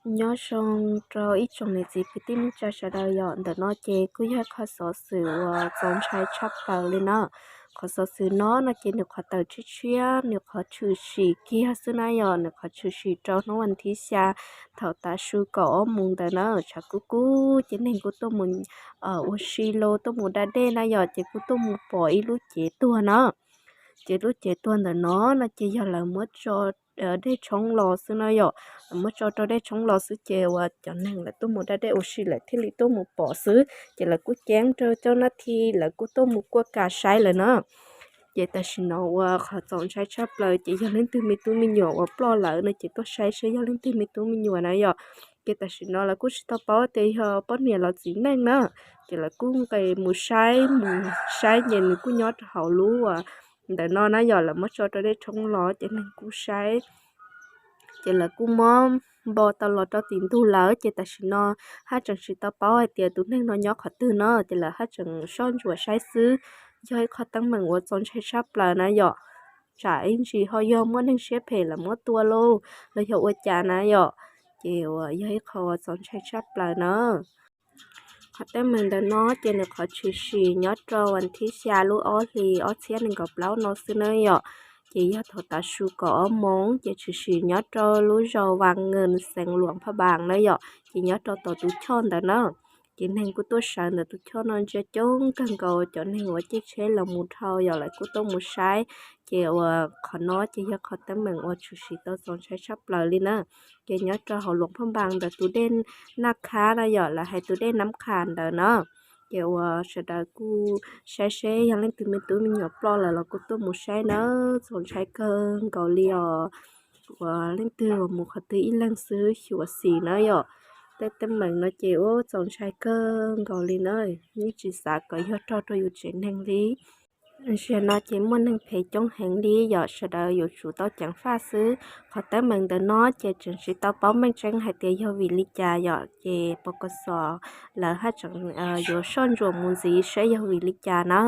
Nyob zoo rau ib tsoom niam txiv kwv tij neej tsa sawv daws yom. Ntawm no ces kuj yog qhov xov xwm uas txaus ntshai tshaj plaws li na. Qhov xov xwm no no ces nws qhov tawm tshiab tshiab, nws qhov tshwm sim kiag xwb na yom, nws qhov tshwm sim rau hnub vas thib xya thaum tav su kaum ob moos ntawd na, tshav kub kub ces neeg kuj tuaj mus ua si los tuaj mus da dej na yom, ces kuj tuaj mus pom ib lub cev tuag na. Ces lub cev tuag ntawm no no ces yog lawv muab tso dej tshoob los xwb na yom, lawv muab tso rau dej tshoob los xwb ces uas cov neeg lawv tuaj mus da dej ua si lawv thiaj li tuaj mus pom xwb, ces lawv kuj ceeb rau cov nab thi lawv kuj tuaj mus kuaj kam saib lawm na. Ces tam sim no uas qhov txaus ntshai tshaj plaws ces yog leej twg me tub me nyuam uas ploj lawm no ces tuaj saib saib yog leej twg me tub me nyuam na yom. Ces tam sim no lawv kuj tsis tau paub tias yog poj niam los txiv neej na, ces lawv kuj nqis mus saib, mus saib ces nws kuj nyob rau hauv lub ntawm no na yom, lawv muab tso rau dej tshoob los ces neeg kuj saib. Ces lawv kuj muab npo tau los rau tim ntug lawm ces tam sim no haj tseem tsis tau paub hais tias tus neeg no nyob qhov twg no, ces lawv haj tseem soj ntsuam saib xwb. Yog ib qho teeb meem uas txaus ntshai tshaj plaws na yom, tsam ib ntsis ho yog muaj neeg siab phem lawv muab tua lauj los yog ua cas na yom, ces uas yog ib qho uas txaus ntshai tshaj plaws na. Qhov teeb meem ntawm no ces nws qhov tshwm sim nyob rau vas thib xya lub ob hlis ob txhiab nees nkaum plaub no xwb na yom. Ces yog thaum tav su kaum ob moos ces tshwm sim nyob rau lub zos Vas Nkees xeev Luam Phaj Npaas na yom, ces nyob rau tom tus choj ntawd na. Ces neeg kuj tuaj sawv ntawm tus choj no ntsia coob kawg nkaus, cov neeg uas caij tsheb los mus dhau yom lawv kuj tuaj mus saib. Ces uas qhov no ces yog qhov teeb meem uas tshwm sim tau txaus ntshai tshaj plaws li na. Ces nyob rau hauv Luam Phaj Npaas ntawm tus dej Naj Khab na yom, lawv hais tus dej Nab Qha ntawd na. Ces uas sawv daws kuj saib seb yog leej twg me tub me nyuam ploj lawm los kuj tuaj mus saib na, txaus ntshai kawg nkaus li os. Uas leej twg uas mus qhov twg ib leeg xwb xyuam xim na yom. Tej teeb meem no ces ua txaus ntshai kawg nkaus li na, yeej tsis xav kom yog rog rau yus tsev neeg li. Tam sim no ces muaj neeg phem coob heev li yom, sawv daws yuav tsum tau ceev faj xwb. Qhov teeb meem ntawm no ces tseem tsis tau paub meej tseeb hais tias yog vim li cas yom, ces pos kos xos lawv haj tseem yuav soj ntsuam mus ntxiv saib yog vim li cas na.